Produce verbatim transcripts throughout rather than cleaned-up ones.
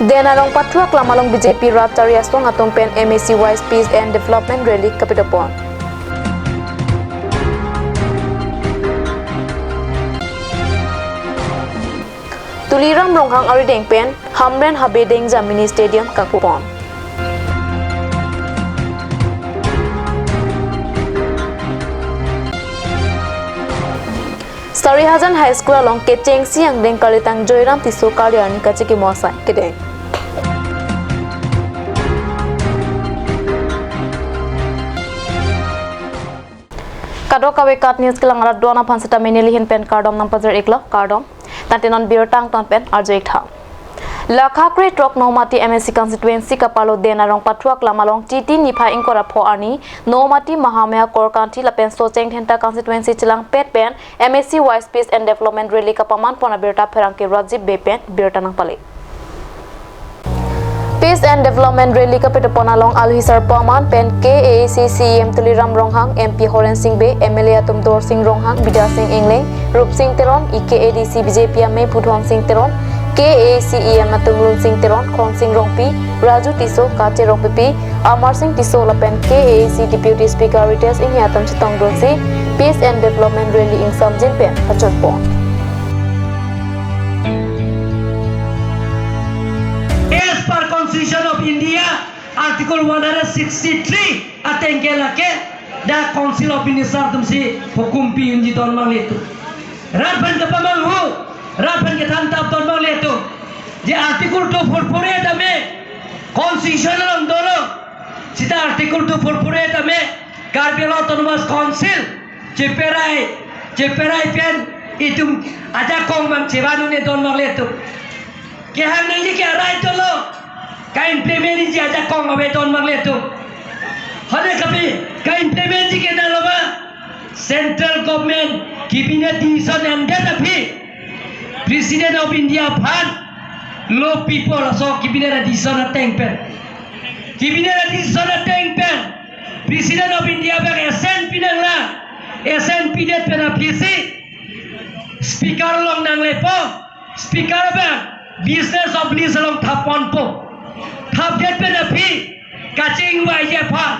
Dena Rongpathu aklam along B J P rat chari asong atum pen M A C wise Peace and Development Rally kapitopon. Tuliram Ronghang arideng pen Hamren Habe Dengjam Mini Stadium kangpupon. Sarihajan High School along kechengsi angdeng kalitang Joyram Tisso kali arni kachikimo asai kedeng. Kadokave KAT News kelang arat do-an aphan seta meneli ahin pen kardom nangpajir-iklo, kardom. Tangte non birta angton pen arju-ik tha. Lakha kre throk Nomati M A C constituency kapalo Dena Rongpathu aklam along Chiti niphai ingkoi ra pho arni Nomati Mahamaya Korkanthi lapen Socheng Dhenta constituency chelangpet pen M A C wise Peace and Development Rally kapamanpon abirta pherangke Rajib Bey pen birta nangpale. Peace and Development Rally kapitopon along alohi sarpo aman pen K A A C C E M Tuliram Ronghang, M P Horen Sing Bey, M L A atum Dorsing Ronghang, Bidya Sing Engleng, Rupsing Teron, E K A D C B J P amei Pudhon Sing Teron, K A A C E M atum Lunsing Teron, Khonsing Rongpi, Raju Tisso, Kache Rongpipi, Amar Sing Tisso lapen K A A C Deputy Speaker Ritesh Enghi atum chetongdunsi Peace and Development Rally ingsamjin pen pachunpon. As per Constitution of India, Article one hundred sixty-three ateng ke lake dak Council of Minister atumsi hukum pi-unji don mangle atum. Rat aphan kapamanghu, rat aphan kethan tap don mangle atum. Je Article two four four A tame Constitution along dolo. Seta Article two four four A tame Karbi Anglong Autonomous Council cheperai, cheperai pen itum ajakong abang chevan un-e don mangle atum. Kehang nangji ke arai dolo. Ka-implement ji ajakong ave don mangle atum. Hane kapi ka-implement ji ke nalo ma? Central government kibine decision endet aphi President of India aphan lo people aso kibine decision ateng pen. Kibine decision ateng pen President of India abang assent pinanglang. Assent pidet pen aphisi Speaker along nanglepo. Speaker abang business of list along thapponpo. Thapdet pen aphi kachingvaiji aphan,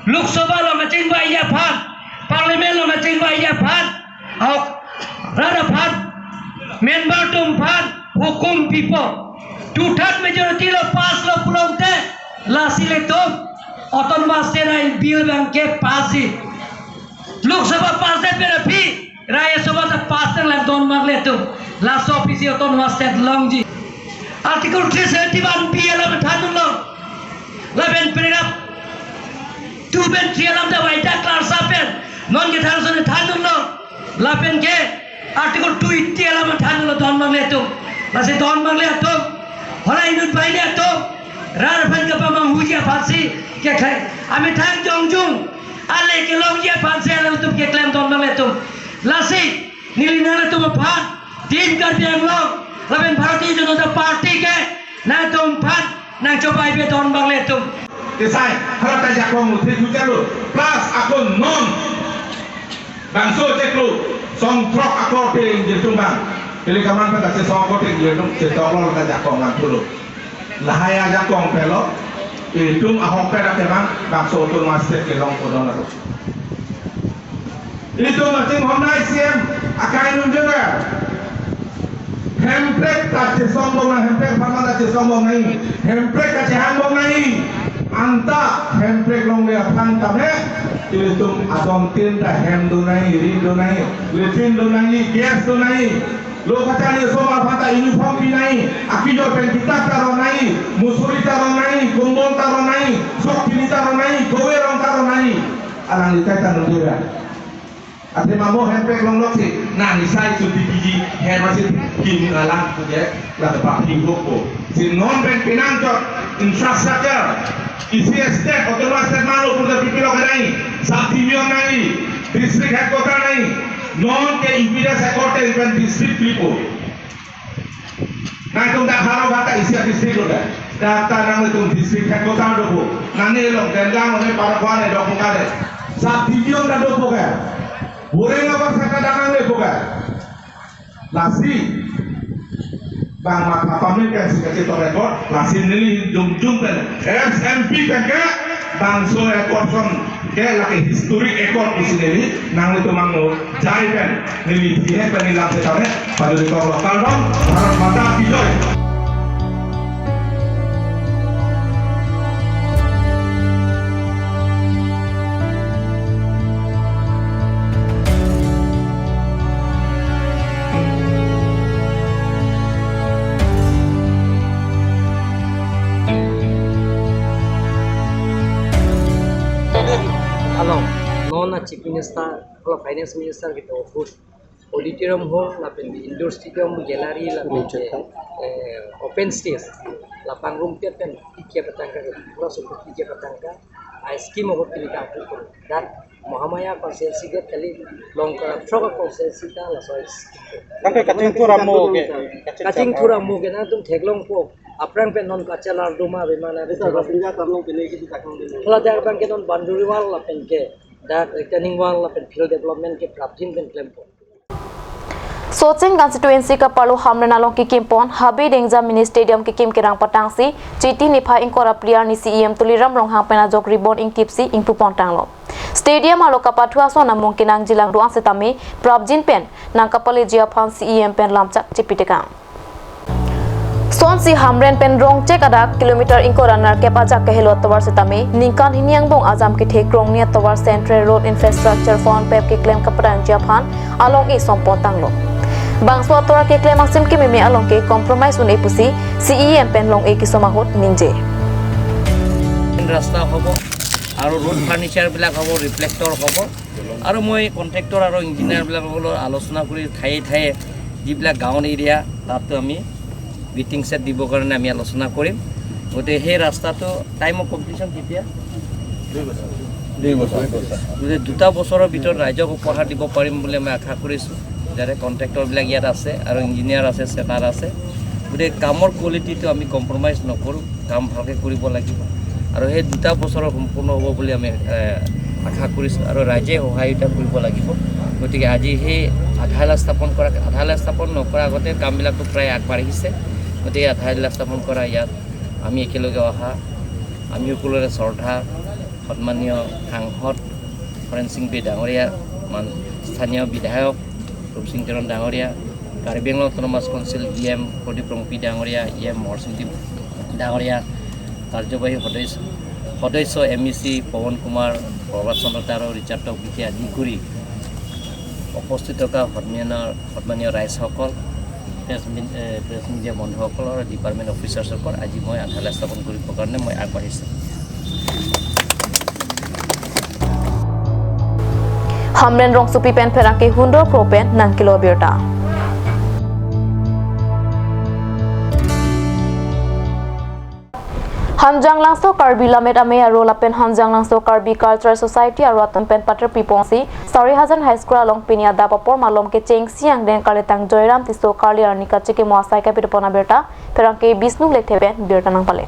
Lok Sabha along kachingvaiji aphan, Parliament along kachingvaiji aphan, ahok rat aphan, member atum aphan hukum pipo. Two third majority lo pass lo pulote lasi ilitum Autonomous State Ain bill abang ke pass-ji. Lok Sabha pass-det pen aphi Rajya Sabha ta pass nanglang don mangle atum. Laso aphisi Autonomous State longji. Article three seventy-one B alam thandunlo. Lapen paragraph two pen three alam ta vaita klarsa pen non kethan ason thandunlo. Lapen ke Article two eighty alam thandunlo don mangle atum. Lasi don mangle atum, hala inut pai le atum, rat aphan kapamanghuji aphansi keklem. Amethang jongjung ale kelongji aphansi alanglitum keklem don mangle atum. Lasi neli nanglitum aphan Team Karbi Anglong lapen Bharatiya Janata Party ke nangtum aphan nangchobei pe don mangle atum. Kisai, hala ta ajakong lo, thik huchalo, plus ako non bangso chiklo, song throk akorte ingjirtung abang. Pili kaman pen ta chesong akorte ingjirtung, chetok lo ta ajakong abang thulo. Lahai ajakong pelo, itum ahok pera kemang, bangso Autonomous State kelong kodon atum. Itum maching honai C M akai nunjung ya. Hemprek ta chesong bom nang, Hemprek apharman ta chesong bom nang, Hemprek ta chehang bom nang. Anta Hemprek longle aphan tame, itum adon tin ta hem do nang, ri do nang, latrine do nang, gas do nang. Lo kacharli aso aphan ta uniform pi nang, akejor pen kitap ta ro nang, musori ta ro nang, kombol ta ro nang, sok pini ta ro nang, kove rong ta ro nang. Alanglitai ta nunjung ya. Athema mo Hemprek longlok si, nang isai suti piji, hem asi kim alang punya, la tepa hingkok ko. Si non pen pinang jok infrastructure, isi state, Autonomous State malo purda pipilok nang, sub division nang, district headquarter nang, non ke impida headquarter pen district pipo. Nangtum dak Howraghat ta isi district lo dak. Dak ta nangtum district headquarter dopo. Nangli along Dendang, nangli Parakuan ne dopo kare. Sub division ta dopo ke. Boreng apa saka danang lepo ke. Lasi. Bang matha pamit pen si kachetong record, lasi neli jumjum pen S M P pen ke bangso record son ke lake historic record pusi neli nanglitum angno jai pen neli bihe pen neli lam setame paduri kok lokal dong, Bharat Mata Ki Jai. Along, non a Chief Minister, along Finance Minister ke office, auditorium hall, lapen indoor stadium, gallery, lapen ke, eh, open stage, lapang room tiat pen, tiga petang ka, plus tiga petang ka, a scheme ahut pini ta, dak Mahamaya constituency ke kali, Longkara throk constituency ta laso scheme. Kan ke kachingthur amo ke, kachingthur amo ke nangtum theklongpo, aphrang pen non kachelar doma bimana. Hala dak abang ke non boundary wall lapen ke, dak retaining wall lapen field development ke prapjin pen klempo. Socheng constituency kaparlo Hamren along kekimpon Habe Dengja Mini Stadium kekim kerang patangsi Chiti niphai ingkoi ra phli arni C E M Tuliram Ronghang pen ajok ribbon ingtipsi ingpupon tanglo. Stadium arlo kapathu ason amung kenangjilang do-an setame prapjin pen nangkapaleji aphan C E M pen lamchak chipitekang. Sonsi Hamren pen Rongchek adak kilometer ingkoi ra nerkep ajak kahelo atovar setame ningkan hini angbong ajam kethe krongni atovar Central Road Infrastructure Fund pep keklem kapadangji aphan along-e sompon tanglo. Bangso atovar keklem asim kememe along ke compromise un-e pusi C E M pen long-e kesom ahut ningje. ৰাস্তা হ'ব আৰু ৰোড ফাৰ্ণিচাৰবিলাক হ'ব, ৰিফ্লেক্টৰ হ'ব। আৰু মই কণ্ট্ৰেক্টৰ আৰু ইঞ্জিনিয়াৰবিলাকৰ লগত আলোচনা কৰি ঠায়ে ঠায়ে যিবিলাক গাঁৱৰ এৰিয়া, তাততো আমি ৱেটিং শ্বেড দিবৰ কাৰণে আমি আলোচনা কৰিম। গতিকে সেই ৰাস্তাটো টাইম অফ কমপ্লিশ্যন কেতিয়া? দুই বছৰ। দুই বছৰ। গতিকে দুটা বছৰৰ ভিতৰত ৰাইজক উপহাৰ দিব পাৰিম বুলি মই আশা কৰিছোঁ। যাতে কণ্ট্ৰেক্টৰবিলাক ইয়াত আছে আৰু ইঞ্জিনিয়াৰ আছে, চেটাৰ আছে। গতিকে কামৰ কোৱালিটিটো আমি কম্প্ৰমাইজ নকৰোঁ, কাম ভালকৈ কৰিব লাগিব। আৰু সেই দুটা বছৰৰ সম্পূৰ্ণ হ'ব বুলি আমি, এ, আশা কৰিছোঁ আৰু ৰাইজে সহযোগিতা কৰিব লাগিব। গতিকে আজি সেই আধাৰশিলা স্থাপন কৰা, আধাৰশিলা স্থাপন নকৰাৰ আগতে কামবিলাকতো প্ৰায় আগবাঢ়িছে। গতিকে আধাৰশিলা স্থাপন কৰা ইয়াত আমি একেলগে অহা, আমি সকলোৰে শ্ৰদ্ধা সন্মানীয় সাংসদ হৰেণ সিং বে ডাঙৰীয়া, মান-, স্থানীয় বিধায়ক ৰূপসিং তেৰণ ডাঙৰীয়া, Karbi Anglong autonomous council E M Pradip Rongpi ডাঙৰীয়া, ই এম হৰসিং ডাঙৰীয়া, কাৰ্যবাহী সদস্য, সদস্য এম ই চি পৱন কুমাৰ, প্ৰভাত চন্দ্ৰ তাৰো, ৰিচাৰ্ড টকীকে আদি কৰি উপস্থিত থকা সন্মানীয়, সন্মানীয় ৰাইজসকল, প্ৰেছ মি-, এ, প্ৰেছ মিডিয়া বন্ধুসকল আৰু ডিপাৰ্টমেণ্ট অফিচাৰ্ছসকল, আজি মই আধাৰশিলা স্থাপন কৰিবৰ কাৰণে মই আগবাঢ়িছোঁ। Hamren rongsopi pen pherangke hundor kro pen nangkelo abirta. Hanjanglangso Karbi Lammet Amei aro lapen Hanjanglangso Karbi Cultural Society aro atum pen paterpi ponsi Sarihajan High School along pini adap apor malom kechengsi angdeng Karlitang Joyram Tisso karli arni kachikimo asai kapitepon abirta pherangke Bisnu Lekthe pen birta nangpale.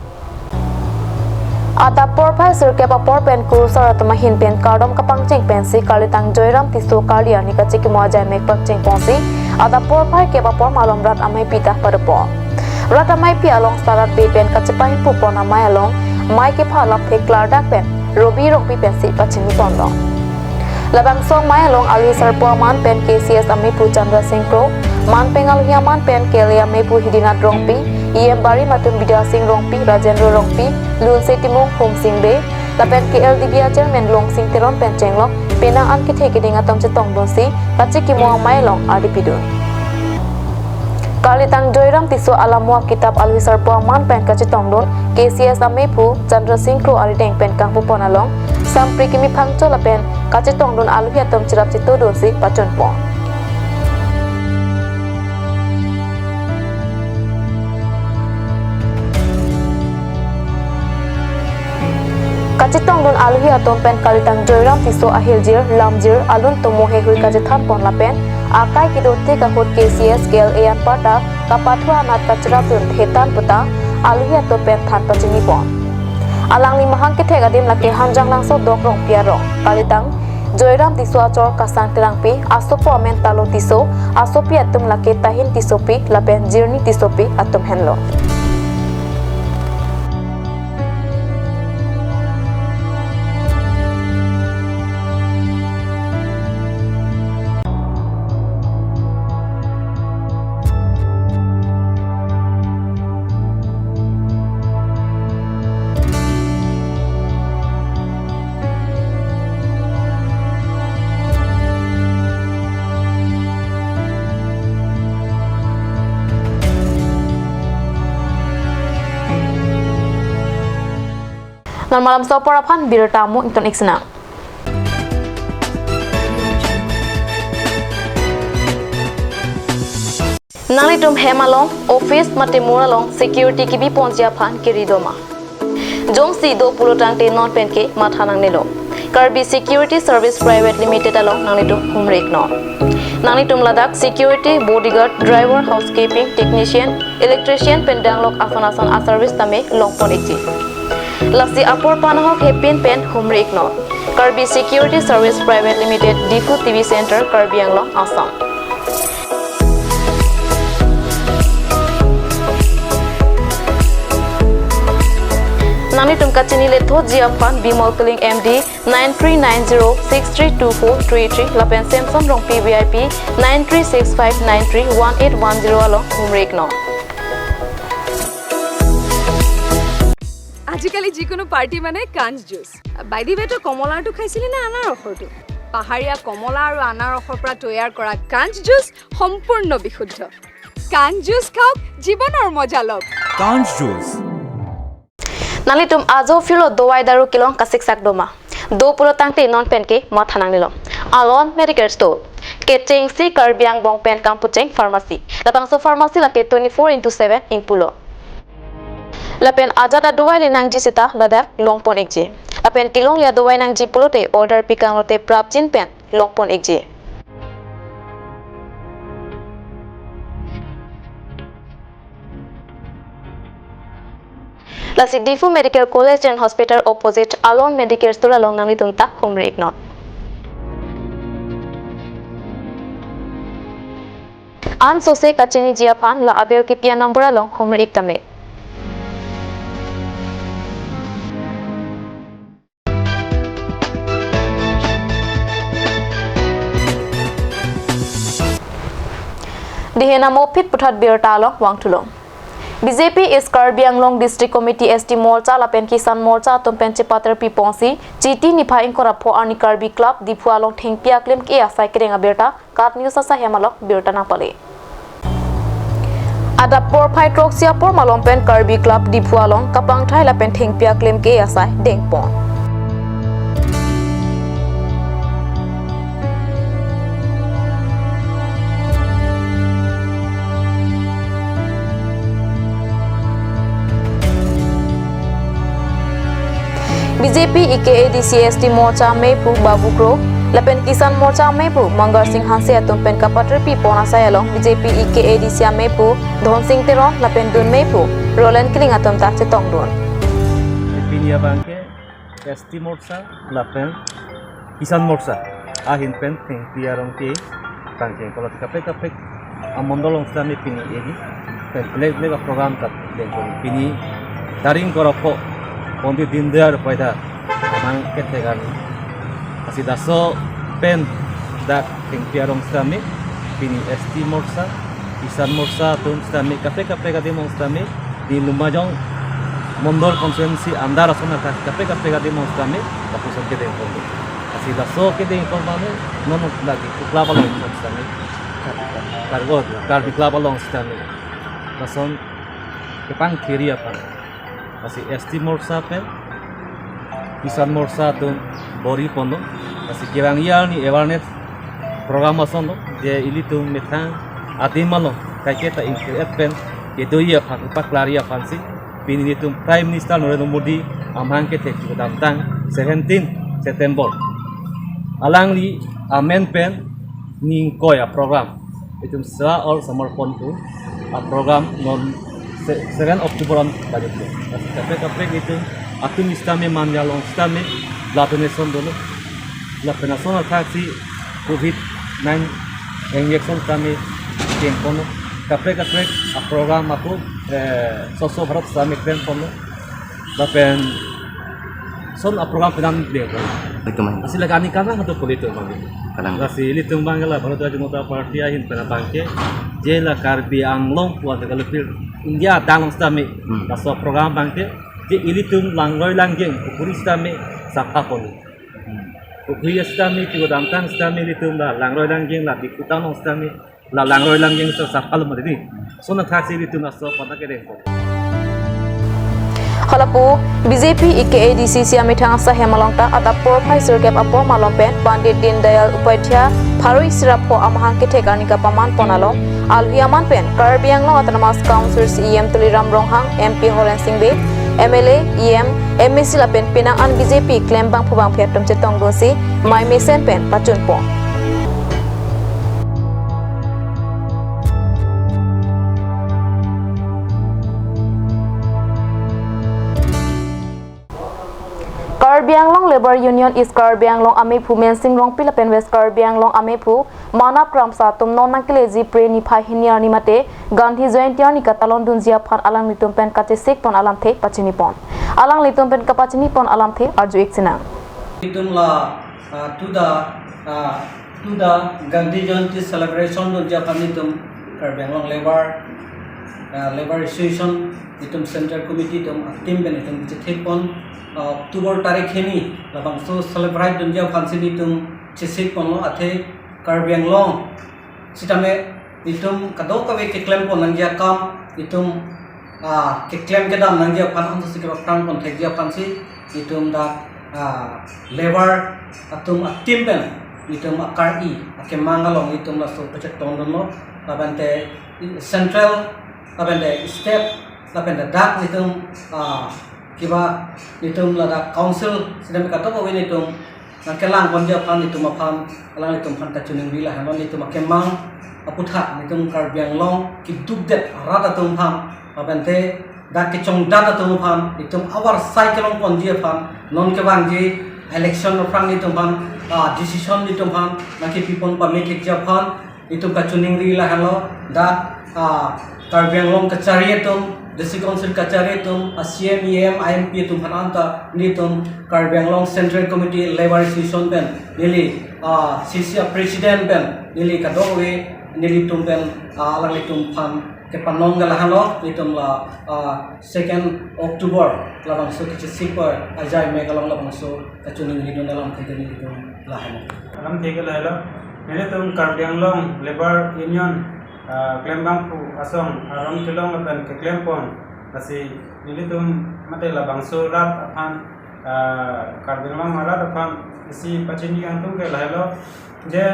Adap porphai sirkep apor pen kurusar atum ahin pen kardom kapangcheng pensi Karlitang Joyram Tisso karli arni kachikimo ajai mek pangcheng ponsi adap porphai kep apor malom rat ameipi ta padopon. Rat ameipi along sarat be pen kachepahemphu pon amei along mei kepha laphe klardak pen Robi Rongpi pensi pachini ponlo. Labangso amei along alohi sarpo aman pen K C S ameiphu Chandra Singh Kro, manpeng alohi aman pen K L A ameiphu Hidinath Rongpi, E M barim atum Bidya Singh Rongpi, Rajendra Rongpi, Lunse Timung, Hum Singh Bey, lapen K L D B A chairman Longsing Teron pen chenglok penang an kethe keding atum chetongdunsi kachikimo amei along ardi pidun. Karlitang Joyram Tisso alamo akitap alohi sarpo aman pen kachetongdun K C S ameiphu Chandra Singh Kro arideng pen kangpupon along sampri kimi phangcho lapen kachetongdun alohi atum cherap chetodunsi pachunpon. Kachetongdun alohi atum pen Karlitang Joyram Tisso ahiljir, lamjir, alun tomo heihui kachethanpon lapen akai kedo tik ahut K C S K L A anparta kapathu anat kacherapdun hetan puta alohi atum pen than pachinipon. Alangli mahang kethek adim lake Hanjanglangso Dok Rongpi arong. Karlitang Joyram Tisso achor Kasang Terangpi, asopo amen Talo Tisso, asopi atum lake Tahin Tissopi lapen Jirni Tissopi atum henlo. Non malam aso apor aphan birta mo ington ik sinang. Nanglitum hem along, office mate mur along security kebi ponji aphan kiri doma? Jongsi do pulo tangte non penke matha nangnelo. Karbi Security Service Private Limited along nanglitum humri iknon. Nanglitum ladak security, bodyguard, driver, housekeeping, technician, electrician pen danglok ason ason a-service tame longpon ikji. Lasi apor panahok hepin pen humri iknon. Karbi Security Service Private Limited, Diphu T V Center, Karbi Anglong, Assam. Nanglitum kachini lethoji aphan Bimol Killing M D, nine three nine zero six three two four three three lapen Samson Rongpi V I P, nine three six five nine three one eight one zero along humri iknon. আজিকালি যিকোনো পাৰ্টি মানে কাঞ্চ juice. By the ৱে, তই কমলাৰটো খাইছিলি নে আনাৰসৰটো? পাহাৰীয়া কমলা আৰু আনাৰসৰ পৰা তৈয়াৰ কৰা কাঞ্চ জুচ সম্পূৰ্ণ বিশুদ্ধ। কাঞ্চ জুচ খাওক, জীৱনৰ মজা লওক। Kanj Juice. Nanglitum ajo phirlo dovai daru kelong kasiksak doma? Do pulo tangte non penke matha nangnelo. Alon Medical Store, kechengsi Karbi angbong pen kam pucheng pharmacy. Labangso pharmacy lake twenty-four into seven ingpulo. Lapen ajat adovai le nangji seta ladak longpon ikji. Lapen kelongli adovai nangji pulote order pikang lote prapjin pen longpon ikji. Lasi Diphu Medical College and Hospital opposite Alon Medical Store along nanglitum ta humri iknon. Ansose kachiniji aphan la abeo kipi a-number along humri ik tame. Dihen amo phit puthot birta along vangthulo. B J P East Karbi Anglong District Committee, S T Morcha lapen Kisan Morcha atum pen chepaterpi ponsi Chiti niphai ingkoi ra pho arni Karbi Club Diphu along thengpi aklim ke-e asai kereng abirta KAT News asai hem along birta nangpale. Adap porphai throksi apor malom pen Karbi Club Diphu along kapangthai lapen thengpi aklim ke-e asai dengpon. B J P E K A D C S T Morcha mephu Babu Kro lapen Kisan Morcha mephu Mangar Singh Hanse atum pen kapaterpi pon asai along B J P E K A D C mephu Dhonsing Teron lapen dun mephu Roland Killing atum ta chetongdun. Pini abangke S T Morcha lapen Kisan Morcha ahin pen thengpi arong ke tangkeng kolot kaprek kaprek amondol along sitame pini edi pen belek belek program ta dengpon. Pini tarik ingkoi ra pho Pandit Dindayal Upadhyay amang kethek arni. Lasi laso pen dak thengpi arong sitame pini S T Morcha, Kisan Morcha atum sitame kaprek kaprek adim along sitame di Lumbajong Mondol constituency under ason athak kaprek kaprek adim along sitame lapuson kedengpon. Lasi laso kedengpon mane non lagi Club along sitame, Karbi, Karbi Club along sitame lason kepangthiri aphan. Lasi S T Morcha pen Kisan Morcha atum bor-i ponlo. Lasi kevangji arni awareness program asonlo, je ilitum methang adim along kaike ta ingkir-et pen kedo-i aphan, paklar-i aphansi pini nelitum Prime Minister Narendra Modi amang kethek kedamtang seventeen September, alangli amen pen ni ingkoi a-program, itum Seva aur Samarpan pu a-program non se-, seven October an bajut lo. Kaprek kaprek itum atum sitame manja along sitame blood donation dolo. Lapen ason athaksi Covid nine injection sitame klemponlo. Kaprek kaprek a-program ako, eh, Swachh Bharat sitame klemponlo. Lapen ason a-program penang dengponlo. Betul, man. Lasi lake ani kalang atum pu ilitum abang. Kalang. Lasi ilitum abang la Bharatiya Janata Party ahin pen abangke, je la Karbi Anglong pu ante kalupir India adang along sitame, Hmm. laso program abangke, je ilitum langroi langjeng pukhuri sitame sapha ponlo. Hmm. Pukhuri sitame, pi kedamtang sitame ilitum la langroi langjeng, la Diphu town along sitame la langroi langjeng sitame sapha lo mati. Ason athaksi ilitum laso aphan ta kedengpon. Halapu B J P E K A D C C amethang asahem along ta adap porphai sirkep apor malom pen Pandit Deen Dayal Upadhyay pharo isi ra pho amahang kethek arni kapaman pon along alhi aman pen Karbi Anglong Autonomous Council C E M Tuliram Ronghang, M P Horen Sing Bey, M L A, E M, M A C lapen penang an B J P klembangphu bangphi atum chetongdunsi mei mesen pen pachunpon. Karbi Anglong Labour Union East Karbi Anglong amephu Mensing Rongpi lapen West Karbi Anglong amephu Manap Kramsa atum non nangkeleji Phre niphai hini arni mate Gandhi Jayanti arni katalon dunji aphan alanglitum pen kachesik pon alamthe pachini pon. Alanglitum pen kapachini pon alamthe arju-ik sinang. Itum la, ah, to the, ah, to the Gandhi Jayanti celebration dunji aphan itum Karbi Anglong Labour, ah, Labour Association itum Central Committee itum a-team pen itum chethek pon, ah, October tarik hini labangso celebrate dunji aphansi itum chesik ponlo, athe Karbi Anglong sitame itum kadokave keklem pon nangji akam, itum, ah, keklem kedam nangji aphan, ansi kepaphrang pon thekji aphansi itum dak, ah, labour atum a-team pen itum akar-i akemang along itum laso pachetongdunlo, labangte central, labangte state, labangte dak itum, ah, kiba itum ladak council sitame kadokave itum nangkelang ponji aphan itum aphan, alanglitum aphan kachiningri lahenlo, itum akemang aputhak itum Karbi Anglong keduk det arat atum aphan, labangte dak kechongdat atum aphan, itum avarsai kelong ponji aphan, non kevangji election aphrang itum aphan, ah, decision itum aphan nangkepi pon pame thekji aphan itum kachiningri lahenlo, dak, ah, Karbi Anglong kachari atum, District Council kachari atum, a-C E M, E M, M P atum aphan anta nelitum Karbi Anglong Central Committee Labour Association pen neli, ah, C C a-president pen neli kadokave nelitum pen, ah, alanglitum aphan kepanon ke lahenlo, itum la, ah, second October labangso kachesik pon ajai mek along labangso kachiningri dun alamthe nelitum lahenlo. Alamthe ke lahelo, nelitum Karbi Anglong Labour Union, ah, klembangphu asong arong kelong lapen keklem pon, lasi nelitum mate labangso rat aphan, ah, Karbi Anglong arat aphan isi pachini kangtung ke lahelo, je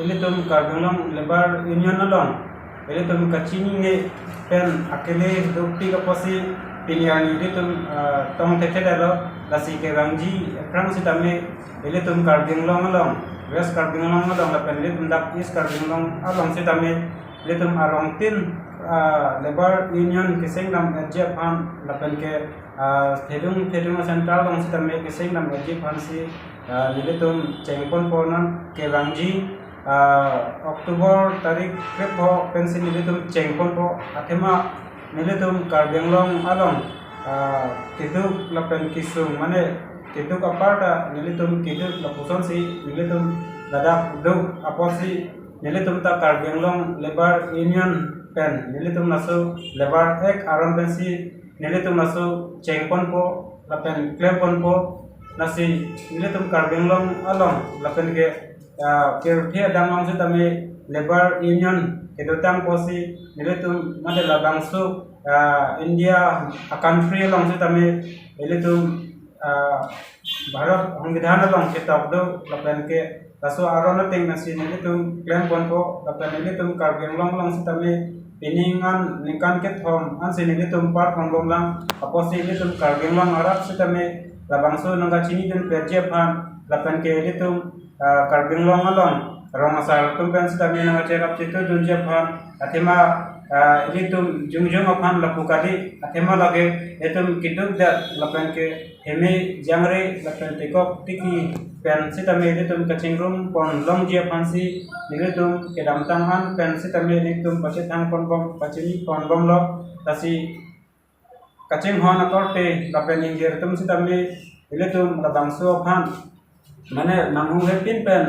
ilitum Karbi Anglong Labour Union along ilitum kachinine pen akele dopik apotsi pini arni ilitum, ah, tong thekthedetlo, lasi kevangji aphrang sitame ilitum Karbi Anglong along, West Karbi Anglong along lapen ilitum dak East Karbi Anglong along sitame ilitum arongtin, ah, Labour Union keseng dam-etji aphan lapen ke, ah, thedung thedung central along sitame keseng dam-etji aphansi, ah, nelitum chengponpo, non kevangji, ah, October tarik krep ho pensi nelitum chengponpo, athema nelitum Karbi Anglong along, ah, keduk lapen kesung, mane keduk apar ta nelitum keduk lapusonsi nelitum ladak duk apotsi nelitum ta Karbi Anglong Labour Union pen nelitum laso Labour Act aron pensi nelitum laso chengponpo lapen klemponpo, lasi nelitum Karbi Anglong along lapen ke, ah, pirthe adang along sitame Labour Union kedotang apotsi nelitum mate labangso, ah, India a-country along sitame ilitum, ah, Bharat Songbidhan along ketok do lapen ke laso aron ateng nasi nelitum klemponpo lapen nelitum Karbi Anglong along sitame pining an ningkan kethom ansi nelitum par pongbomlang apotsi ilitum Karbi Anglong arat sitame labangso nangkachinidun petji aphan lapen ke ilitum, ah, Karbi Anglong along rong asar atum pen sitame nangkacherap chetudunji aphan, athema ah, ilitum jongjong aphan lapu kali, athema lake itum keduk det lapen ke heme jangre lapen tekok tiki pen sitame ilitum kachingrum pon longji aphansi ilitum kedamtang an pen sitame ilitum pachethang ponbom, pachini ponbomlo. Lasi kachinghon akorte lapen ingjir atum sitame ilitum labangso aphan mane nanghunghepin pen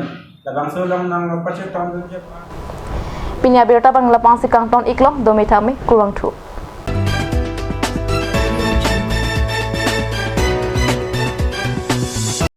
labangso along nangpachethang dunji aphan. Pini abirta abang lapangsi kangton iklo, dome thame, kurvangthu.